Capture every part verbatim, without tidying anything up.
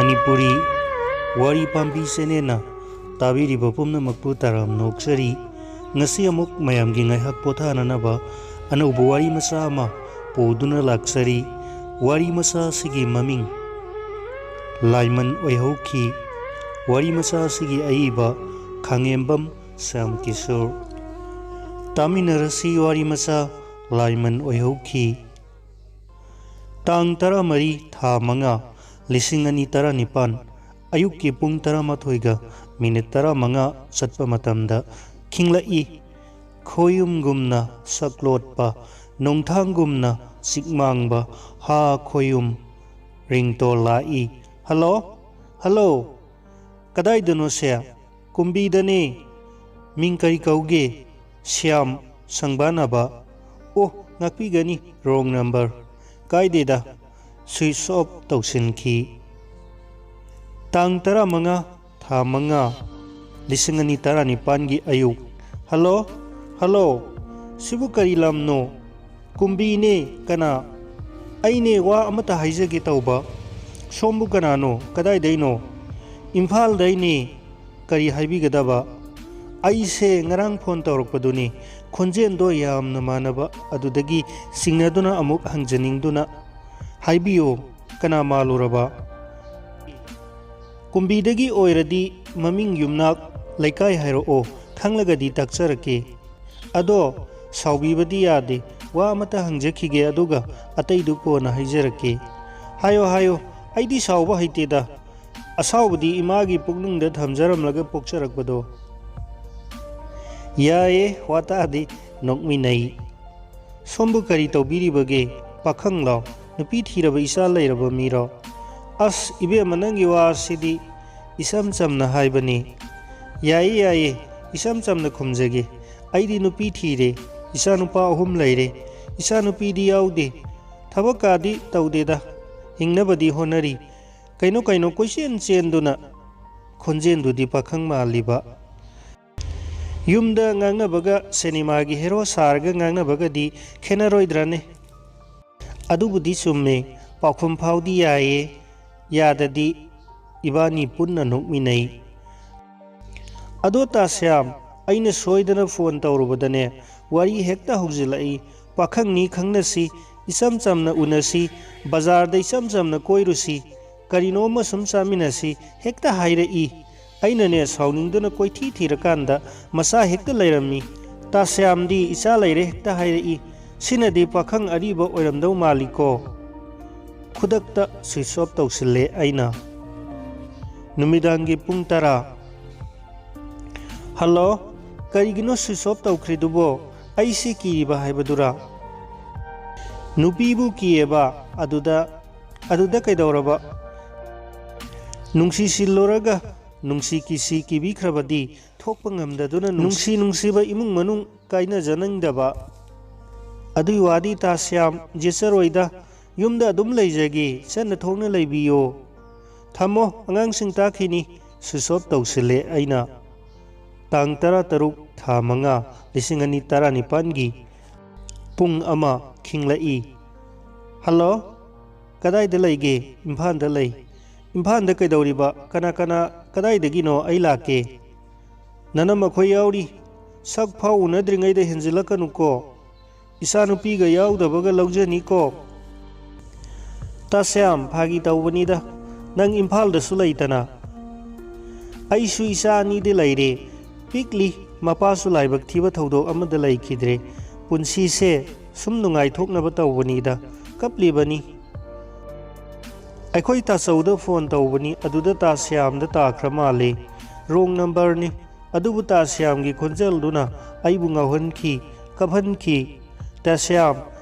ꯃꯅꯤꯄꯨꯔꯤ ꯋꯥꯔꯤ ꯄꯥꯝꯕꯤ ꯆꯦꯅꯦꯜꯅ ꯇꯥꯕꯤꯔꯤꯕ ꯄꯨꯝꯅꯃꯛꯄꯨ ꯇꯔꯥꯝꯅ ꯑꯣꯛꯆꯔꯤ꯫ ꯉꯁꯤ ꯑꯃꯨꯛ ꯃꯌꯥꯝꯒꯤ ꯉꯥꯏꯍꯥꯛ ꯄꯣꯊꯥꯅꯅꯕ ꯑꯅꯧꯕ ꯋꯥꯔꯤ ꯃꯆꯥ ꯑꯃ ꯄꯨꯗꯨꯅ ꯂꯥꯛꯆꯔꯤ꯫ ꯋꯥꯔꯤ ꯃꯆꯥ ꯑꯁꯤꯒꯤ ꯃꯃꯤꯡ ꯂꯥꯏꯃꯟ ꯑꯣꯏꯍꯧꯈꯤ꯫ ꯋꯥꯔꯤ ꯃꯆꯥ ꯑꯁꯤꯒꯤ ꯑꯏꯕ ꯈꯥꯉꯦꯝꯕꯝ ꯁ꯭ꯌꯥꯝ ꯀꯤꯁꯣꯔ꯫ ꯇꯥꯃꯤꯟꯅꯔꯁꯤ ꯋꯥꯔꯤ ꯃꯆꯥ ꯂꯥꯏꯃꯟ ꯑꯣꯏꯍꯧꯈꯤ꯫ ꯇꯥꯡ ꯇꯔꯥꯃꯔꯤ, ꯊꯥ ꯃꯉꯥ, ꯂꯤꯁꯤꯡ ꯑꯅꯤ ꯇꯔꯥꯅꯤꯄꯥꯟ, ꯑꯌꯨꯛꯀꯤ ꯄꯨꯡ ꯇꯔꯥꯃꯥꯊꯣꯏꯒ ꯃꯤꯅꯤꯠ ꯇꯔꯥꯃꯉꯥ ꯆꯠꯄ ꯃꯇꯝꯗ ꯈꯤꯡꯂꯛꯏ꯫ ꯈꯣꯌꯨꯝꯒꯨꯝꯅ ꯁꯛꯂꯣꯠꯄ, ꯅꯣꯡꯊꯥꯡꯒꯨꯝꯅ ꯆꯤꯛꯃꯥꯡꯕ ꯍꯥ ꯈꯣꯌꯨꯝ ꯔꯤꯡꯇꯣꯜ ꯂꯥꯛꯏ꯫ "ꯍꯜꯂꯣ? ꯍꯜꯂꯣ? ꯀꯗꯥꯏꯗꯅꯣ ꯁꯦ?" "ꯀꯨꯝꯕꯤꯗꯅꯦ꯫ ꯃꯤꯡ ꯀꯔꯤ ꯀꯧꯒꯦ?" "ꯁ꯭ꯌꯥꯝ ꯁꯪꯕꯥꯅꯕ"꯫ "ꯑꯣ, ꯉꯥꯛꯄꯤꯒꯅꯤ, wrong number꯫ ꯀꯥꯏꯗꯦꯗ"꯫ Switch off ꯇꯧꯁꯤꯟꯈꯤ꯫ ꯇꯥꯡ ꯇꯔꯥꯃꯉꯥ, ꯊꯥ ꯃꯉꯥ, ꯂꯤꯁꯤꯡ ꯑꯅꯤ ꯇꯔꯥꯅꯤꯄꯥꯟꯒꯤ ꯑꯌꯨꯛ꯫ "ꯍꯜꯂꯣ? ꯍꯜꯂꯣ? ꯁꯤꯕꯨ ꯀꯔꯤ ꯂꯝꯅꯣ?" "ꯀꯨꯝꯕꯤꯅꯦ꯫ ꯀꯅꯥ?" "ꯑꯩꯅꯦ, ꯋꯥ ꯑꯃꯇ ꯍꯥꯏꯖꯒꯦ ꯇꯧꯕ"꯫ "ꯁꯣꯝꯕꯨ ꯀꯅꯥꯅꯣ? ꯀꯗꯥꯏꯗꯩꯅꯣ?" "ꯏꯝꯐꯥꯜꯗꯩꯅꯦ꯫ ꯀꯔꯤ ꯍꯥꯏꯕꯤꯒꯗꯕ?" "ꯑꯩꯁꯦ ꯉꯔꯥꯡ ꯐꯣꯟ ꯇꯧꯔꯛꯄꯗꯨꯅꯤ, ꯈꯣꯟꯖꯦꯜꯗꯣ ꯌꯥꯝꯅ ꯃꯥꯟꯅꯕ, ꯑꯗꯨꯗꯒꯤ ꯆꯤꯡꯅꯗꯨꯅ ꯑꯃꯨꯛ ꯍꯪꯖꯅꯤꯡꯗꯨꯅ"꯫ "ꯍꯥꯏꯕꯤꯌꯨ, ꯀꯅꯥ ꯃꯥꯜꯂꯨꯔꯕ?" "ꯀꯨꯝꯕꯤꯗꯒꯤ ꯑꯣꯏꯔꯗꯤ ꯃꯃꯤꯡ, ꯌꯨꯝꯅꯥꯛ, ꯂꯩꯀꯥꯏ ꯍꯥꯏꯔꯛꯑꯣ, ꯈꯪꯂꯒꯗꯤ ꯇꯥꯛꯆꯔꯛꯀꯦ"꯫ "ꯑꯗꯣ ꯁꯥꯎꯕꯤꯕꯗꯤ ꯌꯥꯗꯦ, ꯋꯥ ꯑꯃꯇ ꯍꯪꯖꯈꯤꯒꯦ, ꯑꯗꯨꯒ ꯑꯇꯩꯗꯨ ꯀꯣꯟꯅ ꯍꯥꯏꯖꯔꯛꯀꯦ"꯫ "ꯍꯥꯏꯌꯣ, ꯍꯥꯏꯌꯣ, ꯑꯩꯗꯤ ꯁꯥꯎꯕ ꯍꯩꯇꯦꯗ꯫ ꯑꯁꯥꯎꯕꯗꯤ ꯏꯃꯥꯒꯤ ꯄꯨꯛꯅꯨꯡꯗ ꯊꯝꯖꯔꯝꯂꯒ ꯄꯣꯛꯆꯔꯛꯄꯗꯣ"꯫ ꯌꯥꯏꯌꯦ, ꯋꯥꯇꯥꯗꯤ ꯅꯣꯛꯃꯤꯟꯅꯩ꯫ "ꯁꯣꯝꯕꯨ ꯀꯔꯤ ꯇꯧꯕꯤꯔꯤꯕꯒꯦ? ꯄꯥꯈꯪꯂꯣ? ꯅꯨꯄꯤ ꯊꯤꯔꯕ, ꯏꯆꯥ ꯂꯩꯔꯕ ꯃꯤꯔꯣ?" "ꯑꯁ ꯏꯕꯦꯝꯃ, ꯅꯪꯒꯤ ꯋꯥꯁꯤꯗꯤ ꯏꯆꯝ ꯆꯝꯅ ꯍꯥꯏꯕꯅꯤ"꯫ "ꯌꯥꯏꯌꯦ, ꯌꯥꯏꯌꯦ, ꯏꯆꯝ ꯆꯝꯅ ꯈꯨꯝꯖꯒꯦ꯫ ꯑꯩꯗꯤ ꯅꯨꯄꯤ ꯊꯤꯔꯦ, ꯏꯆꯥ ꯅꯨꯄꯥ ꯑꯍꯨꯝ ꯂꯩꯔꯦ꯫ ꯏꯆꯥ ꯅꯨꯄꯤꯗꯤ ꯌꯥꯎꯗꯦ꯫ ꯊꯕꯛꯀꯥꯗꯤ ꯇꯧꯗꯦꯗ, ꯍꯤꯡꯅꯕꯗꯤ ꯍꯣꯠꯅꯔꯤ"꯫ ꯀꯩꯅꯣ ꯀꯩꯅꯣ ꯀꯣꯏꯆꯦꯟ ꯆꯦꯟꯗꯨꯅ ꯈꯣꯟꯖꯦꯜꯗꯨꯗꯤ ꯄꯥꯈꯪ ꯃꯥꯜꯂꯤꯕ꯫ ꯌꯨꯝꯗ ꯉꯥꯡꯅꯕꯒ ꯁꯤꯅꯦꯃꯥꯒꯤ ꯍꯦꯔꯣ ꯁꯥꯔꯒ ꯉꯥꯡꯅꯕꯒꯗꯤ ꯈꯦꯠꯅꯔꯣꯏꯗ꯭ꯔꯅꯦ? ꯑꯗꯨꯕꯨꯗꯤ ꯆꯨꯝꯃꯦ, ꯄꯥꯎꯈꯨꯝ ꯐꯥꯎꯗꯤ ꯌꯥꯏꯌꯦ, ꯌꯥꯗꯗꯤ ꯏꯕꯥꯅꯤ ꯄꯨꯟꯅ ꯅꯣꯛꯃꯤꯟꯅꯩ꯫ "ꯑꯗꯣ ꯇꯥ ꯁ꯭ꯌꯥꯝ, ꯑꯩꯅ ꯁꯣꯏꯗꯅ ꯐꯣꯟ ꯇꯧꯔꯨꯕꯗꯅꯦ, ꯋꯥꯔꯤ ꯍꯦꯛꯇ ꯍꯧꯖꯤꯜꯂꯛꯏ꯫ ꯄꯥꯈꯪꯅꯤ ꯈꯪꯅꯁꯤ, ꯏꯆꯝ ꯆꯝꯅ ꯎꯅꯁꯤ, ꯕꯖꯥꯔꯗ ꯏꯆꯝ ꯆꯝꯅ ꯀꯣꯏꯔꯨꯁꯤ, ꯀꯔꯤꯅꯣꯝꯃ ꯁꯨꯝ ꯆꯥꯃꯤꯟꯅꯁꯤ ꯍꯦꯛꯇ ꯍꯥꯏꯔꯛꯏ꯫ ꯑꯩꯅꯅꯦ ꯁꯥꯎꯅꯤꯡꯗꯨꯅ ꯀꯣꯏꯊꯤ ꯊꯤꯔꯀꯥꯟꯗ ꯃꯆꯥ ꯍꯦꯛꯇ ꯂꯩꯔꯝꯃꯤ꯫ ꯇꯥ ꯁ꯭ꯌꯥꯝꯗꯤ ꯏꯆꯥ ꯂꯩꯔꯦ ꯍꯦꯛꯇ ꯍꯥꯏꯔꯛꯏ꯫ ꯁꯤꯅꯗꯤ ꯄꯥꯈꯪ ꯑꯔꯤꯕ ꯑꯣꯏꯔꯝꯗꯧ ꯃꯥꯜꯂꯤꯀꯣ?" ꯈꯨꯗꯛꯇ switch off ꯇꯧꯁꯤꯜꯂꯦ ꯑꯩꯅ꯫ ꯅꯨꯃꯤꯗꯥꯡꯒꯤ ꯄꯨꯡ ꯇꯔꯥ꯫ "ꯍꯜꯂꯣ, ꯀꯔꯤꯒꯤꯅꯣ switch off ꯇꯧꯈ꯭ꯔꯤꯗꯨꯕꯣ? ꯑꯩꯁꯤ ꯀꯤꯔꯤꯕ ꯍꯥꯏꯕꯗꯨꯔꯥ?" "ꯅꯨꯄꯤꯕꯨ ꯀꯤꯌꯦꯕ, ꯑꯗꯨꯗ, ꯑꯗꯨꯗ ꯀꯩꯗꯧꯔꯕ?" "ꯅꯨꯡꯁꯤ ꯁꯤꯜꯂꯨꯔꯒ ꯅꯨꯡꯁꯤ ꯀꯤꯁꯤ ꯀꯤꯕꯤꯈ꯭ꯔꯕꯗꯤ ꯊꯣꯛꯄ ꯉꯝꯗꯗꯨꯅ ꯅꯨꯡꯁꯤ ꯅꯨꯡꯁꯤꯕ ꯏꯃꯨꯡ ꯃꯅꯨꯡ ꯀꯥꯏꯅꯖꯅꯤꯡꯗꯕ꯫" "ꯑꯗꯨꯏ ꯋꯥꯗꯤ ꯇꯥ ꯁ꯭ꯌꯥꯝ, ꯌꯦꯠꯆꯔꯣꯏꯗ, ꯌꯨꯝꯗ ꯑꯗꯨꯝ ꯂꯩꯖꯒꯦ, ꯆꯟꯅ ꯊꯣꯛꯅ ꯂꯩꯕꯤꯌꯣ꯫ ꯊꯝꯃꯣ, ꯑꯉꯥꯡꯁꯤꯡ ꯇꯥꯈꯤꯅꯤ꯫" Switch off ꯇꯧꯁꯤꯜꯂꯦ ꯑꯩꯅ꯫ ꯇꯥꯡ ꯇꯔꯥꯇꯔꯨꯛ, ꯊꯥ ꯃꯉꯥ, ꯂꯤꯁꯤꯡ ꯑꯅꯤ ꯇꯔꯥꯅꯤꯄꯥꯟꯒꯤ ꯄꯨꯡ ꯑꯃ ꯈꯤꯡꯂꯛꯏ꯫ "ꯍꯜꯂꯣ, ꯀꯗꯥꯏꯗ ꯂꯩꯒꯦ?" "ꯏꯝꯐꯥꯜꯗ ꯂꯩ꯫" "ꯏꯝꯐꯥꯜꯗ ꯀꯩꯗꯧꯔꯤꯕ? ꯀꯅꯥ ꯀꯅꯥ, ꯀꯗꯥꯏꯗꯒꯤꯅꯣ? ꯑꯩ ꯂꯥꯛꯀꯦ꯫" "ꯅꯅꯝ ꯃꯈꯣꯏ ꯌꯥꯎꯔꯤ꯫ ꯁꯛ ꯐꯥꯎ ꯎꯅꯗ꯭ꯔꯤꯉꯩꯗ ꯍꯦꯟꯖꯤꯜꯂꯛꯀꯅꯨꯀꯣ꯫ ꯏꯆꯥꯅꯨꯄꯤꯒ ꯌꯥꯎꯗꯕꯒ ꯂꯧꯖꯅꯤꯀꯣ꯫" "ꯇꯥ ꯁ꯭ꯌꯥꯝ, ꯐꯥꯒꯤ ꯇꯧꯕꯅꯤꯗ꯫ ꯅꯪ ꯏꯝꯐꯥꯜꯗꯁꯨ ꯂꯩꯇꯅ꯫" "ꯑꯩꯁꯨ ꯏꯆꯥ ꯑꯅꯤꯗꯤ ꯂꯩꯔꯦ꯫ ꯄꯤꯛꯂꯤ, ꯃꯄꯥꯁꯨ ꯂꯥꯏꯕꯛ ꯊꯤꯕ ꯊꯧꯗꯣꯛ ꯑꯃꯗ ꯂꯩꯈꯤꯗ꯭ꯔꯦ꯫ ꯄꯨꯟꯁꯤꯁꯦ ꯁꯨꯝ ꯅꯨꯡꯉꯥꯏꯊꯣꯛꯅꯕ ꯇꯧꯕꯅꯤꯗ꯫ ꯀꯞꯂꯤꯕꯅꯤ꯫" ꯑꯩꯈꯣꯏ ꯇꯥꯆꯧꯗ ꯐꯣꯟ ꯇꯧꯕꯅꯤ, ꯑꯗꯨꯗ ꯇꯥ ꯁ꯭ꯌꯥꯝꯗ ꯇꯥꯈ꯭ꯔ ꯃꯥꯜꯂꯦ꯫ Wrong number ꯅꯤ꯫ ꯑꯗꯨꯕꯨ ꯇꯥ ꯁ꯭ꯌꯥꯝꯒꯤ ꯈꯣꯟꯖꯦꯜꯗꯨꯅ ꯑꯩꯕꯨ ꯉꯥꯎꯍꯟꯈꯤ, ꯀꯞꯍꯟꯈꯤ꯫ "ꯇꯥ ꯁ꯭ꯌꯥꯝ,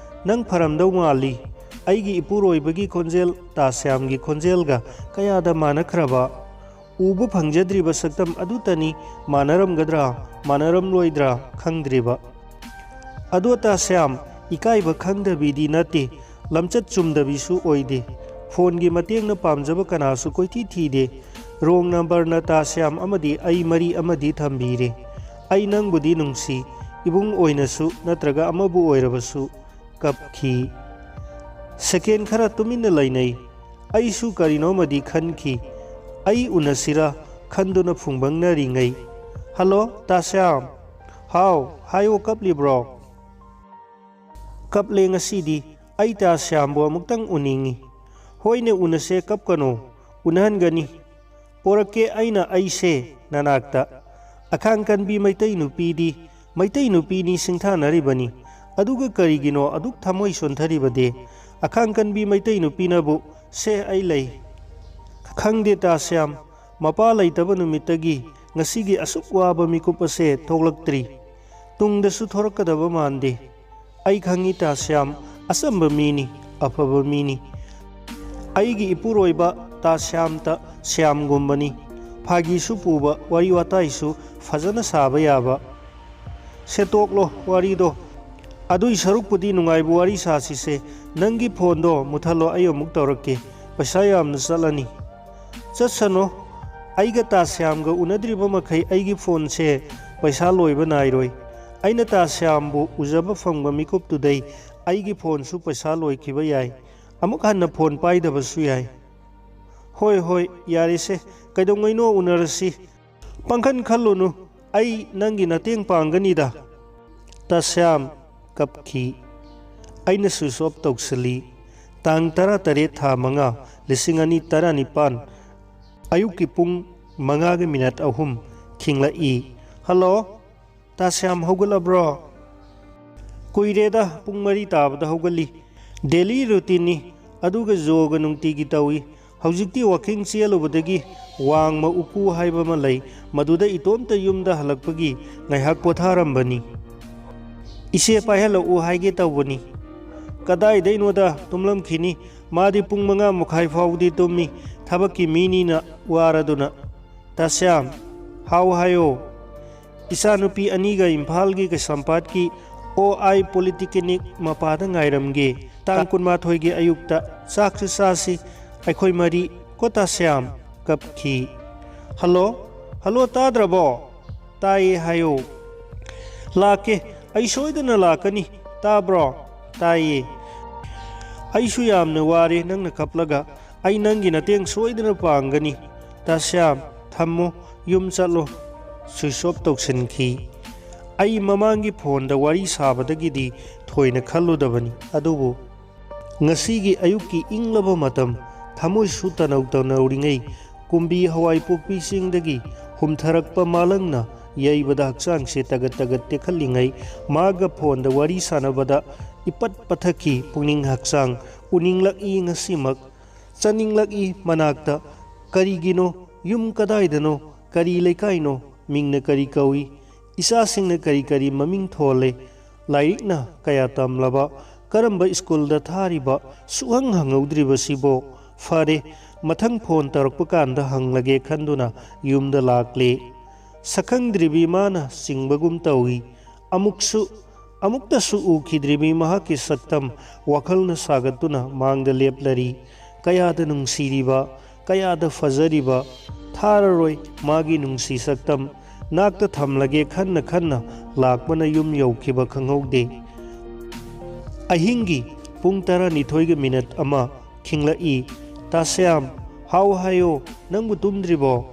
ꯅꯪ ꯐꯔꯝꯗꯧ ꯃꯥꯜꯂꯤ꯫" ꯑꯩꯒꯤ ꯏꯄꯨꯔꯣꯏꯕꯒꯤ ꯈꯣꯟꯖꯦꯜ ꯇꯥ ꯁ꯭ꯌꯥꯝꯒꯤ ꯈꯣꯟꯖꯦꯜꯒ ꯀꯌꯥꯗ ꯃꯥꯟꯅꯈ꯭ꯔꯕ! ꯎꯕ ꯐꯪꯖꯗ꯭ꯔꯤꯕ ꯁꯛꯇꯝ ꯑꯗꯨꯇꯅꯤ꯫ ꯃꯥꯟꯅꯔꯝꯒꯗ꯭ꯔꯥ, ꯃꯥꯟꯅꯔꯝꯂꯣꯏꯗ꯭ꯔꯥ ꯈꯪꯗ꯭ꯔꯤꯕ꯫ "ꯑꯗꯣ ꯇꯥ ꯁ꯭ꯌꯥꯝ, ꯏꯀꯥꯏꯕ ꯈꯪꯗꯕꯤꯗꯤ ꯅꯠꯇꯦ, ꯂꯝꯆꯠ ꯆꯨꯝꯗꯕꯤꯁꯨ ꯑꯣꯏꯗꯦ꯫ ꯐꯣꯟꯒꯤ ꯃꯇꯦꯡꯅ ꯄꯥꯝꯖꯕ ꯀꯅꯥꯁꯨ ꯀꯣꯏꯊꯤ ꯊꯤꯗꯦ꯫ Wrong number ꯅ ꯇꯥ ꯁ꯭ꯌꯥꯝ ꯑꯃꯗꯤ ꯑꯩ ꯃꯔꯤ ꯑꯃꯗꯤ ꯊꯝꯕꯤꯔꯦ꯫ ꯑꯩ ꯅꯪꯕꯨꯗꯤ ꯅꯨꯡꯁꯤ, ꯏꯕꯨꯡ ꯑꯣꯏꯅꯁꯨ ꯅꯠꯇ꯭ꯔꯒ ꯑꯃꯕꯨ ꯑꯣꯏꯔꯕꯁꯨ꯫" ꯀꯞꯈꯤ꯫ Second ꯈꯔ ꯇꯨꯃꯤꯟꯅ ꯂꯩꯅꯩ꯫ ꯑꯩꯁꯨ ꯀꯔꯤꯅꯣꯃꯗꯤ ꯈꯟꯈꯤ꯫ ꯑꯩ ꯎꯅꯁꯤꯔꯥ ꯈꯟꯗꯨꯅ ꯐꯨꯡꯕꯪꯅꯔꯤꯉꯩ꯫ "ꯍꯜꯂꯣ, ꯇꯥ ꯁ꯭ꯌꯥꯝ!" "ꯍꯥꯎ, ꯍꯥꯏꯌꯣ, ꯀꯞꯂꯤꯕ꯭ꯔꯣ?" "ꯀꯞꯂꯦ ꯉꯁꯤꯗꯤ꯫ ꯑꯩ ꯇꯥ ꯁ꯭ꯌꯥꯝꯕꯨ ꯑꯃꯨꯛꯇꯪ ꯎꯅꯤꯡꯏ꯫" "ꯍꯣꯏꯅꯦ, ꯎꯅꯁꯦ, ꯀꯞꯀꯅꯨ꯫ ꯎꯅꯍꯟꯒꯅꯤ꯫ ꯄꯣꯔꯛꯀꯦ ꯑꯩꯅ ꯑꯩꯁꯦ ꯅꯅꯥꯛꯇ꯫" ꯑꯈꯥꯡ ꯀꯟꯕꯤ ꯃꯩꯇꯩ ꯅꯨꯄꯤꯗꯤ ꯃꯩꯇꯩ ꯅꯨꯄꯤꯅꯤ ꯁꯤꯡꯊꯥꯅꯔꯤꯕꯅꯤ꯫ ꯑꯗꯨꯒ ꯀꯔꯤꯒꯤꯅꯣ ꯑꯗꯨꯛ ꯊꯃꯣꯏ ꯁꯣꯟꯊꯔꯤꯕꯗꯤ? ꯑꯈꯥꯡ ꯀꯟꯕꯤ ꯃꯩꯇꯩ ꯅꯨꯄꯤꯅꯕꯨ "ꯁꯦ, ꯑꯩ ꯂꯩ꯫" "ꯈꯪꯗꯦ ꯇꯥ ꯁ꯭ꯌꯥꯝ, ꯃꯄꯥ ꯂꯩꯇꯕ ꯅꯨꯃꯤꯠꯇꯒꯤ ꯉꯁꯤꯒꯤ ꯑꯁꯨꯛ ꯋꯥꯕ ꯃꯤꯀꯨꯞ ꯑꯁꯦ ꯊꯣꯛꯂꯛꯇ꯭ꯔꯤ꯫ ꯇꯨꯡꯗꯁꯨ ꯊꯣꯔꯛꯀꯗꯕ ꯃꯥꯟꯗꯦ꯫ ꯑꯩ ꯈꯪꯏ ꯇꯥ ꯁ꯭ꯌꯥꯝ ꯑꯆꯝꯕ ꯃꯤꯅꯤ, ꯑꯐꯕ ꯃꯤꯅꯤ꯫ ꯑꯩꯒꯤ ꯏꯄꯨꯔꯣꯏꯕ ꯇꯥ ꯁ꯭ꯌꯥꯝꯇ ꯁ꯭ꯌꯥꯝꯒꯨꯝꯕꯅꯤ꯫ ꯐꯥꯒꯤꯁꯨ ꯄꯨꯕ, ꯋꯥꯔꯤ ꯋꯥꯇꯥꯏꯁꯨ ꯐꯖꯅ ꯁꯥꯕ ꯌꯥꯕ꯫" "ꯁꯦ, ꯇꯣꯛꯂꯣ ꯋꯥꯔꯤꯗꯣ꯫ ꯑꯗꯨꯏ ꯁꯔꯨꯛꯄꯨꯗꯤ ꯅꯨꯡꯉꯥꯏꯕ ꯋꯥꯔꯤ ꯁꯥꯁꯤꯁꯦ꯫ ꯅꯪꯒꯤ ꯐꯣꯟꯗꯣ ꯃꯨꯊꯠꯂꯣ, ꯑꯩ ꯑꯃꯨꯛ ꯇꯧꯔꯛꯀꯦ꯫ ꯄꯩꯁꯥ ꯌꯥꯝꯅ ꯆꯠꯂꯅꯤ꯫" "ꯆꯠꯁꯅꯨ꯫ ꯑꯩꯒ ꯇꯥ ꯁ꯭ꯌꯥꯝꯒ ꯎꯅꯗ꯭ꯔꯤꯕ ꯃꯈꯩ ꯑꯩꯒꯤ ꯐꯣꯟꯁꯦ ꯄꯩꯁꯥ ꯂꯣꯏꯕ ꯅꯥꯏꯔꯣꯏ꯫ ꯑꯩꯅ ꯇꯥ ꯁ꯭ꯌꯥꯝꯕꯨ ꯎꯖꯕ ꯐꯪꯕ ꯃꯤꯀꯨꯞꯇꯨꯗꯩ ꯑꯩꯒꯤ ꯐꯣꯟꯁꯨ ꯄꯩꯁꯥ ꯂꯣꯏꯈꯤꯕ ꯌꯥꯏ꯫ ꯑꯃꯨꯛ ꯍꯟꯅ ꯐꯣꯟ ꯄꯥꯏꯗꯕꯁꯨ ꯌꯥꯏ꯫" "ꯍꯣꯏ, ꯍꯣꯏ, ꯌꯥꯔꯦꯁꯦ꯫ ꯀꯩꯗꯧꯉꯩꯅꯣ ꯎꯅꯔꯁꯤ?" "ꯄꯥꯡꯈꯟ ꯈꯜꯂꯨꯅꯨ, ꯑꯩ ꯅꯪꯒꯤ ꯃꯇꯦꯡ ꯄꯥꯡꯒꯅꯤꯗ꯫" ꯇꯥ ꯁ꯭ꯌꯥꯝ ꯀꯞꯈꯤ꯫ ꯑꯩꯅ switch off ꯇꯧꯁꯤꯜꯂꯤ꯫ ꯇꯥꯡ ꯇꯔꯥꯇꯔꯦꯠ, ꯊꯥ ꯃꯉꯥ, ꯂꯤꯁꯤꯡ ꯑꯅꯤ ꯇꯔꯥꯅꯤꯄꯥꯟ, ꯑꯌꯨꯛꯀꯤ ꯄꯨꯡ ꯃꯉꯥꯒ ꯃꯤꯅꯠ ꯑꯍꯨꯝ ꯈꯤꯡꯂꯛꯏ꯫ "ꯍꯜꯂꯣ, ꯇꯥ ꯁ꯭ꯌꯥꯝ, ꯍꯧꯒꯠꯂꯕ꯭ꯔꯣ?" "ꯀꯨꯏꯔꯦꯗ, ꯄꯨꯡ ꯃꯔꯤ ꯇꯥꯕꯗ ꯍꯧꯒꯠꯂꯤ꯫ Daily routineꯅꯤ, ꯑꯗꯨꯒ ꯌꯣꯒ ꯅꯨꯡꯇꯤꯒꯤ ꯇꯧꯏ꯫ ꯍꯧꯖꯤꯛꯇꯤ walking ꯆꯦꯜꯂꯨꯕꯗꯒꯤ ꯋꯥꯡꯃ ꯎꯀꯨ ꯍꯥꯏꯕ ꯑꯃ ꯂꯩ, ꯃꯗꯨꯗ ꯏꯇꯣꯝꯇ ꯌꯨꯝꯗ ꯍꯜꯂꯛꯄꯒꯤ ꯉꯥꯏꯍꯥꯛ ꯄꯣꯊꯥꯔꯝꯕꯅꯤ꯫ ꯏꯆꯦ ꯄꯥꯏꯍꯜꯂꯛꯎ ꯍꯥꯏꯒꯦ ꯇꯧꯕꯅꯤ꯫" "ꯀꯗꯥꯏꯗꯩꯅꯣꯗ, ꯇꯨꯝꯂꯝꯈꯤꯅꯤ꯫ ꯃꯥꯗꯤ ꯄꯨꯡ ꯃꯉꯥ ꯃꯈꯥꯏ ꯐꯥꯎꯕꯗꯤ ꯇꯨꯝꯃꯤ, ꯊꯕꯛꯀꯤ ꯃꯤꯅꯤꯅ ꯋꯥꯔꯗꯨꯅ꯫" "ꯇꯥ ꯁ꯭ꯌꯥꯝ, ꯍꯥꯎ ꯍꯥꯏꯌꯣ꯫ ꯏꯆꯥꯅꯨꯄꯤ ꯑꯅꯤꯒ ꯏꯝꯐꯥꯜꯒꯤ ꯀꯩꯁꯥꯝꯄꯥꯠꯀꯤ ꯑꯣ ꯑꯥꯏ ꯄꯣꯂꯤꯇꯤꯀꯦꯅꯤꯛ ꯃꯄꯥꯗ ꯉꯥꯏꯔꯝꯒꯦ꯫ ꯇꯥꯡ ꯀꯨꯟꯃꯥꯊꯣꯏꯒꯤ ꯑꯌꯨꯛꯇ ꯆꯥꯛꯁꯨ ꯆꯥꯁꯤ ꯑꯩꯈꯣꯏ ꯃꯔꯤ ꯀꯣ ꯇꯥ ꯁ꯭ꯌꯥꯝ꯫" ꯀꯞꯈꯤ꯫ "ꯍꯜꯂꯣ, ꯍꯜꯂꯣ, ꯇꯥꯗ꯭ꯔꯕꯣ? ꯇꯥꯏꯌꯦ ꯍꯥꯏꯌꯣ꯫ ꯂꯥꯛꯀꯦ, ꯑꯩ ꯁꯣꯏꯗꯅ ꯂꯥꯛꯀꯅꯤ꯫ ꯇꯥꯕ꯭ꯔꯣ? ꯇꯥꯏꯌꯦ꯫ ꯑꯩꯁꯨ ꯌꯥꯝꯅ ꯋꯥꯔꯦ ꯅꯪꯅ ꯀꯞꯂꯒ꯫ ꯑꯩ ꯅꯪꯒꯤ ꯃꯇꯦꯡ ꯁꯣꯏꯗꯅ ꯄꯥꯡꯒꯅꯤ꯫ ꯇꯥꯁ꯭ꯌꯥꯝ, ꯊꯝꯃꯣ, ꯌꯨꯝ ꯆꯠꯂꯣ꯫ ꯁ꯭ꯋꯤꯆ ꯑꯣꯐ ꯇꯧꯁꯤꯟꯈꯤ꯫ ꯑꯩ ꯃꯃꯥꯡꯒꯤ ꯐꯣꯟꯗ ꯋꯥꯔꯤ ꯁꯥꯕꯗꯒꯤꯗꯤ ꯊꯣꯏꯅ ꯈꯜꯂꯨꯗꯕꯅꯤ, ꯑꯗꯨꯕꯨ ꯉꯁꯤꯒꯤ ꯑꯌꯨꯛꯀꯤ ꯏꯪꯂꯕ ꯃꯇꯝ, ꯊꯃꯣꯏꯁꯨ ꯇꯅꯧ ꯇꯅꯧꯔꯤꯉꯩ, ꯀꯨꯝꯕꯤ ꯍꯋꯥꯏ ꯄꯣꯛꯄꯤ ꯆꯤꯡꯗꯒꯤ ꯍꯨꯝꯊꯔꯛꯄ ꯃꯥꯂꯪꯅ ꯌꯩꯕꯗ ꯍꯛꯆꯥꯡꯁꯦ ꯇꯒꯠ ꯇꯒꯠ ꯇꯦꯛꯈꯠꯂꯤꯉꯩ, ꯃꯥꯒ ꯐꯣꯟꯗ ꯋꯥꯔꯤ ꯁꯥꯟꯅꯕꯗ ꯏꯄꯠ ꯄꯠꯊꯈꯤ ꯄꯨꯛꯅꯤꯡ ꯍꯛꯆꯥꯡ꯫ ꯎꯅꯤꯡꯂꯛꯏ ꯉꯁꯤꯃꯛ, ꯆꯠꯅꯤꯡꯂꯛꯏ ꯃꯅꯥꯛꯇ꯫ ꯀꯔꯤꯒꯤꯅꯣ? ꯌꯨꯝ ꯀꯗꯥꯏꯗꯅꯣ? ꯀꯔꯤ ꯂꯩꯀꯥꯏꯅꯣ? ꯃꯤꯡꯅ ꯀꯔꯤ ꯀꯧꯏ? ꯏꯆꯥꯁꯤꯡꯅ ꯀꯔꯤ ꯀꯔꯤ ꯃꯃꯤꯡ ꯊꯣꯜꯂꯦ? ꯂꯥꯏꯔꯤꯛꯅ ꯀꯌꯥ ꯇꯝꯂꯕ? ꯀꯔꯝꯕ ꯁ꯭ꯀꯨꯜꯗ ꯊꯥꯔꯤꯕ? ꯁꯨꯛꯍꯪ ꯍꯪꯍꯧꯗ꯭ꯔꯤꯕꯁꯤꯕꯣ? ꯐꯔꯦ, ꯃꯊꯪ ꯐꯣꯟ ꯇꯧꯔꯛꯄ ꯀꯥꯟꯗ ꯍꯪꯂꯒꯦ ꯈꯟꯗꯨꯅ ꯌꯨꯝꯗ ꯂꯥꯛꯂꯦ꯫ ꯁꯛꯈꯪꯗ꯭ꯔꯤꯕꯤ ꯃꯥꯅ ꯆꯤꯡꯕꯒꯨꯝ ꯇꯧꯏ꯫ ꯑꯃꯨꯛꯁꯨ, ꯑꯃꯨꯛꯇꯁꯨ ꯎꯈꯤꯗ꯭ꯔꯤꯕꯤ ꯃꯍꯥꯛꯀꯤ ꯁꯛꯇꯝ ꯋꯥꯈꯜꯅ ꯁꯥꯒꯠꯇꯨꯅ ꯃꯥꯡꯗ ꯂꯦꯞꯂꯔꯤ꯫ ꯀꯌꯥꯗ ꯅꯨꯡꯁꯤꯔꯤꯕ, ꯀꯌꯥꯗ ꯐꯖꯔꯤꯕ, ꯊꯥꯔꯔꯣꯏ ꯃꯥꯒꯤ ꯅꯨꯡꯁꯤ ꯁꯛꯇꯝ꯫ ꯅꯥꯛꯇ ꯊꯝꯂꯒꯦ ꯈꯟꯅ ꯈꯟꯅ ꯂꯥꯛꯄꯅ ꯌꯨꯝ ꯌꯧꯈꯤꯕ ꯈꯪꯍꯧꯗꯦ꯫ ꯑꯍꯤꯡꯒꯤ ꯄꯨꯡ ꯇꯔꯥꯅꯤꯊꯣꯏꯒ ꯃꯤꯅꯠ ꯑꯃ ꯈꯤꯡꯂꯛꯏ꯫ "ꯇꯥꯁ꯭ꯌꯥꯝ, ꯍꯥꯎ ꯍꯥꯏꯌꯣ, ꯅꯪꯕꯨ ꯇꯨꯝꯗ꯭ꯔꯤꯕꯣ?"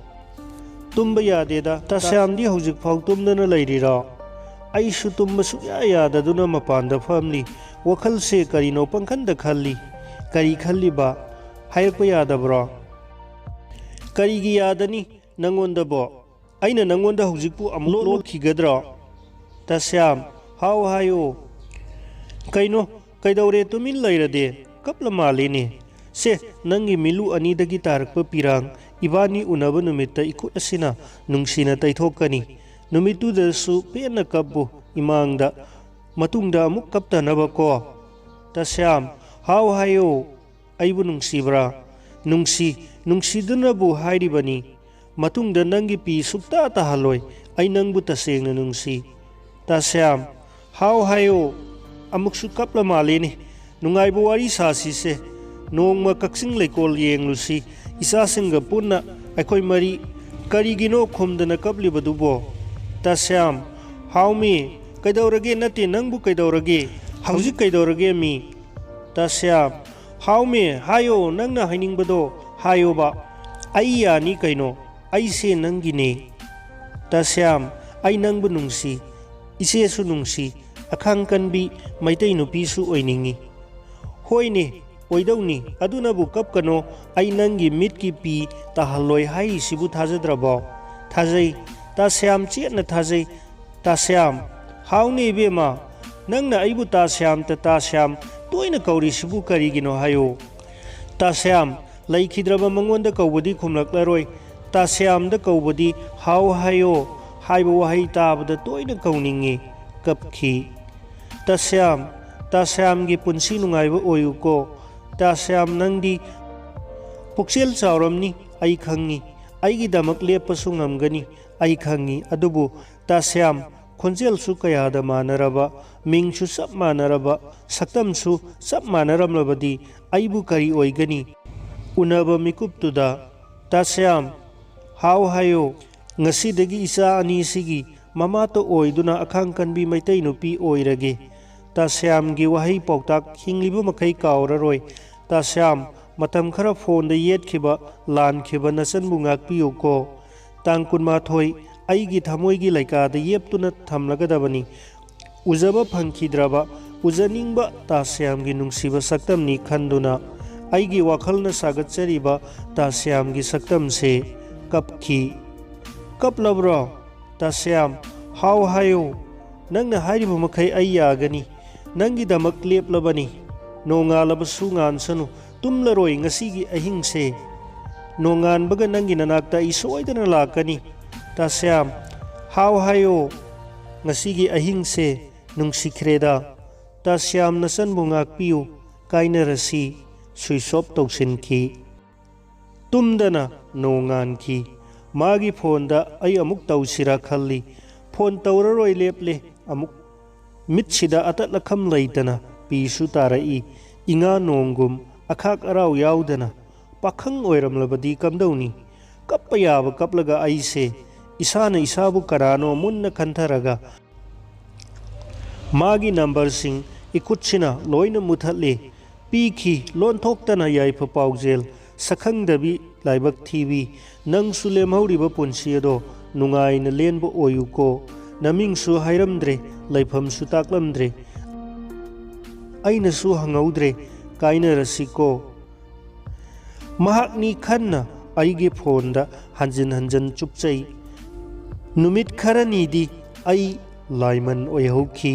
"ꯇꯨꯝꯕ ꯌꯥꯗꯦꯗ꯫ ꯇꯥꯁ꯭ꯌꯥꯝꯗꯤ ꯍꯧꯖꯤꯛꯐꯥꯎ ꯇꯨꯝꯗꯅ ꯂꯩꯔꯤꯔꯣ?" "ꯑꯩꯁꯨ ꯇꯨꯝꯕ ꯁꯨꯛꯌꯥ ꯌꯥꯗꯗꯨꯅ ꯃꯄꯥꯟꯗ ꯐꯝꯂꯤ꯫ ꯋꯥꯈꯜꯁꯦ ꯀꯔꯤꯅꯣ ꯄꯪꯈꯟꯗ ꯈꯜꯂꯤ꯫" "ꯀꯔꯤ ꯈꯜꯂꯤꯕ? ꯍꯥꯏꯔꯛꯄ ꯌꯥꯗꯕ꯭ꯔꯣ?" "ꯀꯔꯤꯒꯤ ꯌꯥꯗꯅꯤ? ꯅꯪꯉꯣꯟꯗꯕꯣ? ꯑꯩꯅ ꯅꯪꯉꯣꯟꯗ ꯍꯧꯖꯤꯛꯄꯨ ꯑꯃꯨꯛ ꯂꯣꯠꯂꯨꯈꯤꯒꯗ꯭ꯔꯣ?" "ꯇꯥꯁ꯭ꯌꯥꯝ, ꯍꯥꯎ ꯍꯥꯏꯌꯣ꯫" "ꯀꯩꯅꯣ? ꯀꯩꯗꯧꯔꯦ ꯇꯨꯃꯤꯟ ꯂꯩꯔꯗꯤ? ꯀꯞꯂ ꯃꯥꯜꯂꯤꯅꯦ꯫ ꯁꯦ, ꯅꯪꯒꯤ ꯃꯤꯠꯂꯨ ꯑꯅꯤꯗꯒꯤ ꯇꯥꯔꯛꯄ ꯄꯤꯔꯥꯡ ꯏꯕꯥꯅꯤ ꯎꯅꯕ ꯅꯨꯃꯤꯠꯇ ꯏꯈꯨꯠ ꯑꯁꯤꯅ ꯅꯨꯡꯁꯤꯅ ꯇꯩꯊꯣꯛꯀꯅꯤ꯫ ꯅꯨꯃꯤꯠꯇꯨꯗꯁꯨ ꯄꯦꯟꯅ ꯀꯞꯄꯨ ꯏꯃꯥꯡꯗ꯫ ꯃꯇꯨꯡꯗ ꯑꯃꯨꯛ ꯀꯞꯇꯅꯕꯀꯣ꯫" "ꯇꯥꯁ꯭ꯌꯥꯝ, ꯍꯥꯎ ꯍꯥꯏꯌꯣ꯫ ꯑꯩꯕꯨ ꯅꯨꯡꯁꯤꯕ꯭ꯔꯥ?" "ꯅꯨꯡꯁꯤ, ꯅꯨꯡꯁꯤꯗꯨꯅꯕꯨ ꯍꯥꯏꯔꯤꯕꯅꯤ꯫ ꯃꯇꯨꯡꯗ ꯅꯪꯒꯤ ꯄꯤ ꯁꯨꯛꯇꯥ ꯇꯥꯍꯜꯂꯣꯏ꯫ ꯑꯩ ꯅꯪꯕꯨ ꯇꯁꯦꯡꯅ ꯅꯨꯡꯁꯤ꯫" "ꯇꯥꯁ꯭ꯌꯥꯝ, ꯍꯥꯎ ꯍꯥꯏꯌꯣ꯫" "ꯑꯃꯨꯛꯁꯨ ꯀꯞꯂ ꯃꯥꯜꯂꯦꯅꯦ꯫ ꯅꯨꯡꯉꯥꯏꯕ ꯋꯥꯔꯤ ꯁꯥꯁꯤꯁꯦ꯫ ꯅꯣꯡꯃ ꯀꯛꯆꯤꯡ ꯂꯩꯀꯣꯜ ꯌꯦꯡꯂꯨꯁꯤ, ꯏꯆꯥꯁꯤꯡꯒ ꯄꯨꯟꯅ ꯑꯩꯈꯣꯏ ꯃꯔꯤ꯫ ꯀꯔꯤꯒꯤꯅꯣ ꯈꯨꯝꯗꯅ ꯀꯞꯂꯤꯕꯗꯨꯕꯣ?" "ꯇꯥꯁ꯭ꯌꯥꯝ, ꯍꯥꯎꯃꯤ, ꯀꯩꯗꯧꯔꯒꯦ? ꯅꯠꯇꯦ, ꯅꯪꯕꯨ ꯀꯩꯗꯧꯔꯒꯦ? ꯍꯧꯖꯤꯛ ꯀꯩꯗꯧꯔꯒꯦ ꯃꯤ?" "ꯇꯥꯁ꯭ꯌꯥꯝ, ꯍꯥꯎꯃꯤ, ꯍꯥꯏꯌꯣ, ꯅꯪꯅ ꯍꯥꯏꯅꯤꯡꯕꯗꯣ ꯍꯥꯏꯌꯣꯕ꯫" ꯑꯩ ꯌꯥꯅꯤ ꯀꯩꯅꯣ, ꯑꯩꯁꯦ ꯅꯪꯒꯤꯅꯦ꯫ ꯇꯥꯁ꯭ꯌꯥꯝ, ꯑꯩ ꯅꯪꯕꯨ ꯅꯨꯡꯁꯤ, ꯏꯆꯦꯁꯨ ꯅꯨꯡꯁꯤ, ꯑꯈꯥꯡ ꯀꯟꯕꯤ ꯃꯩꯇꯩ ꯅꯨꯄꯤꯁꯨ ꯑꯣꯏꯅꯤꯡꯉꯤ꯫ ꯍꯣꯏꯅꯦ, ꯑꯣꯏꯗꯧꯅꯤ, ꯑꯗꯨꯅꯕꯨ ꯀꯞꯀꯅꯣ, ꯑꯩ ꯅꯪꯒꯤ ꯃꯤꯠꯀꯤ ꯄꯤ ꯇꯥꯍꯜꯂꯣꯏ ꯍꯥꯏꯔꯤꯁꯤꯕꯨ ꯊꯥꯖꯗ꯭ꯔꯕꯣ? ꯊꯥꯖꯩ, ꯇꯥꯁ꯭ꯌꯥꯝ ꯆꯦꯠꯅ ꯊꯥꯖꯩ꯫ ꯇꯥꯁ꯭ꯌꯥꯝ, ꯍꯥꯎꯅꯦ ꯏꯕꯦꯝꯃ, ꯅꯪꯅ ꯑꯩꯕꯨ ꯇꯥꯁ꯭ꯌꯥꯝ ꯇ ꯇꯥꯁ꯭ꯌꯥꯝ ꯇꯣꯏꯅ ꯀꯧꯔꯤꯁꯤꯕꯨ ꯀꯔꯤꯒꯤꯅꯣ ꯍꯥꯏꯌꯨ? ꯇꯥꯁ꯭ꯌꯥꯝ, ꯂꯩꯈꯤꯗ꯭ꯔꯕ ꯃꯉꯣꯟꯗ ꯀꯧꯕꯗꯤ ꯈꯨꯝꯂꯛꯂꯔꯣꯏ, ꯇꯥꯁ꯭ꯌꯥꯝꯗ ꯀꯧꯕꯗꯤ ꯍꯥꯎ ꯍꯥꯏꯌꯣ ꯍꯥꯏꯕ ꯋꯥꯍꯩ ꯇꯥꯕꯗ ꯇꯣꯏꯅ ꯀꯧꯅꯤꯡꯉꯤ꯫ ꯀꯞꯈꯤ꯫ ꯇꯥꯁ꯭ꯌꯥꯝ, ꯇꯥꯁ꯭ꯌꯥꯝꯒꯤ ꯄꯨꯟꯁꯤ ꯅꯨꯡꯉꯥꯏꯕ ꯑꯣꯏꯌꯨꯀꯣ꯫ ꯇꯥꯁ꯭ꯌꯥꯝ, ꯅꯪꯗꯤ ꯄꯨꯛꯆꯦꯜ ꯆꯥꯎꯔꯝꯅꯤ, ꯑꯩ ꯈꯪꯉꯤ꯫ ꯑꯩꯒꯤꯗꯃꯛ ꯂꯦꯞꯄꯁꯨ ꯉꯝꯒꯅꯤ, ꯑꯩ ꯈꯪꯉꯤ꯫ ꯑꯗꯨꯕꯨ ꯇꯥꯁ꯭ꯌꯥꯝ, ꯈꯣꯟꯖꯦꯜꯁꯨ ꯀꯌꯥꯗ ꯃꯥꯟꯅꯔꯕ, ꯃꯤꯡꯁꯨ ꯆꯞ ꯃꯥꯟꯅꯔꯕ, ꯁꯛꯇꯝꯁꯨ ꯆꯞ ꯃꯥꯟꯅꯔꯝꯂꯕꯗꯤ ꯑꯩꯕꯨ ꯀꯔꯤ ꯑꯣꯏꯒꯅꯤ? ꯎꯅꯕ ꯃꯤꯀꯨꯞꯇꯨꯗ꯫ ꯇꯥꯁ꯭ꯌꯥꯝ, ꯍꯥꯎ ꯍꯥꯏꯌꯣ꯫ ꯉꯁꯤꯗꯒꯤ ꯏꯆꯥ ꯑꯅꯤꯁꯤꯒꯤ ꯃꯃꯥꯇ ꯑꯣꯏꯗꯨꯅ ꯑꯈꯥꯡ ꯀꯟꯕꯤ ꯃꯩꯇꯩ ꯅꯨꯄꯤ ꯑꯣꯏꯔꯒꯦ꯫ ꯇꯥꯁ꯭ꯌꯥꯝꯒꯤ ꯋꯥꯍꯩ ꯄꯥꯎꯇꯥꯛ ꯍꯤꯡꯂꯤꯕ ꯃꯈꯩ ꯀꯥꯎꯔꯔꯣꯏ꯫ ꯇꯥꯁ꯭ꯌꯥꯝ, ꯃꯇꯝ ꯈꯔ ꯐꯣꯟꯗ ꯌꯦꯠꯈꯤꯕ, ꯂꯥꯟꯈꯤꯕ ꯅꯆꯟꯕꯨ ꯉꯥꯛꯄꯤꯌꯨꯀꯣ꯫ ꯇꯥꯡ ꯀꯨꯟꯃꯥꯊꯣꯏ, ꯑꯩꯒꯤ ꯊꯃꯣꯏꯒꯤ ꯂꯩꯀꯥꯗ ꯌꯦꯞꯇꯨꯅ ꯊꯝꯂꯒꯗꯕꯅꯤ꯫ ꯎꯖꯕ ꯐꯪꯈꯤꯗ꯭ꯔꯕ, ꯎꯖꯅꯤꯡꯕ ꯇꯥꯁ꯭ꯌꯥꯝꯒꯤ ꯅꯨꯡꯁꯤꯕ ꯁꯛꯇꯝꯅꯤ ꯈꯟꯗꯨꯅ ꯑꯩꯒꯤ ꯋꯥꯈꯜꯅ ꯁꯥꯒꯠꯆꯔꯤꯕ ꯇꯥꯁ꯭ꯌꯥꯝꯒꯤ ꯁꯛꯇꯝꯁꯦ ꯀꯞꯈꯤ꯫ ꯀꯞꯂꯕ꯭ꯔꯣ? ꯇꯥꯁ꯭ꯌꯥꯝ, ꯍꯥꯎ ꯍꯥꯏꯌꯨ꯫ ꯅꯪꯅ ꯍꯥꯏꯔꯤꯕ ꯃꯈꯩ ꯑꯩ ꯌꯥꯒꯅꯤ꯫ ꯅꯪꯒꯤꯗꯃꯛ ꯂꯦꯞꯂꯕꯅꯤ꯫ ꯅꯣꯡꯉꯥꯜꯂꯕꯁꯨ ꯉꯥꯟꯁꯅꯨ꯫ ꯇꯨꯝꯂꯔꯣꯏ ꯉꯁꯤꯒꯤ ꯑꯍꯤꯡꯁꯦ꯫ ꯅꯣꯡꯉꯥꯟꯕꯒ ꯅꯪꯒꯤ ꯅꯅꯥꯛꯇ ꯑꯩ ꯁꯣꯏꯗꯅ ꯂꯥꯛꯀꯅꯤ꯫ ꯇꯥꯁ꯭ꯌꯥꯝ, ꯍꯥꯎ ꯍꯥꯏꯌꯣ꯫ ꯉꯁꯤꯒꯤ ꯑꯍꯤꯡꯁꯦ ꯅꯨꯡꯁꯤꯈ꯭ꯔꯦꯗ꯫ ꯇꯥꯁ꯭ꯌꯥꯝ, ꯅꯆꯟꯕꯨ ꯉꯥꯛꯄꯤꯌꯨ꯫ ꯀꯥꯏꯅꯔꯁꯤ꯫ Switch off ꯇꯧꯁꯤꯟꯈꯤ꯫ ꯇꯨꯝꯗꯅ ꯅꯣꯡꯉꯥꯟꯈꯤ꯫ ꯃꯥꯒꯤ ꯐꯣꯟꯗ ꯑꯩ ꯑꯃꯨꯛ ꯇꯧꯁꯤꯔꯥ ꯈꯜꯂꯤ꯫ ꯐꯣꯟ ꯇꯧꯔꯔꯣꯏ ꯂꯦꯞꯂꯦ꯫ ꯑꯃꯨꯛ ꯃꯤꯠꯁꯤꯗ ꯑꯇꯠ ꯑꯈꯝ ꯂꯩꯇꯅ ꯄꯤꯁꯨ ꯇꯥꯔꯛꯏ꯫ ꯏꯉꯥ ꯅꯣꯡꯒꯨꯝ ꯑꯈꯥꯛ ꯑꯔꯥꯎ ꯌꯥꯎꯗꯅ꯫ ꯄꯥꯈꯪ ꯑꯣꯏꯔꯝꯂꯕꯗꯤ ꯀꯝꯗꯧꯅꯤ? ꯀꯞꯄ ꯌꯥꯕ ꯀꯞꯂꯒ ꯑꯩꯁꯦ ꯏꯁꯥꯅ ꯏꯁꯥꯕꯨ ꯀꯅꯥꯅꯣ ꯃꯨꯟꯅ ꯈꯟꯊꯔꯒ ꯃꯥꯒꯤ ꯅꯝꯕꯔꯁꯤꯡ ꯏꯈꯨꯠꯁꯤꯅ ꯂꯣꯏꯅ ꯃꯨꯊꯠꯂꯤ꯫ ꯄꯤꯈꯤ ꯂꯣꯟꯊꯣꯛꯇꯅ ꯌꯥꯏꯐ ꯄꯥꯎꯖꯦꯜ꯫ ꯁꯛꯈꯪꯗꯕꯤ ꯂꯥꯏꯕꯛ ꯊꯤꯕꯤ, ꯅꯪꯁꯨ ꯂꯦꯝꯍꯧꯔꯤꯕ ꯄꯨꯟꯁꯤ ꯑꯗꯣ ꯅꯨꯡꯉꯥꯏꯅ ꯂꯦꯟꯕ ꯑꯣꯏꯌꯨꯀꯣ꯫ ꯅꯃꯤꯡꯁꯨ ꯍꯥꯏꯔꯝꯗ꯭ꯔꯦ, ꯂꯩꯐꯝꯁꯨ ꯇꯥꯛꯂꯝꯗ꯭ꯔꯦ꯫ ꯑꯩꯅꯁꯨ ꯍꯪꯍꯧꯗ꯭ꯔꯦ, ꯀꯥꯏꯅꯔꯁꯤꯀꯣ꯫ ꯃꯍꯥꯛꯅꯤ ꯈꯟꯅ ꯑꯩꯒꯤ ꯐꯣꯟꯗ ꯍꯟꯖꯤꯟ ꯍꯟꯖꯤꯟ ꯆꯨꯞꯆꯩ꯫ ꯅꯨꯃꯤꯠ ꯈꯔꯅꯤꯗꯤ ꯑꯩ ꯂꯥꯏꯃꯟ ꯑꯣꯏꯍꯧꯈꯤ꯫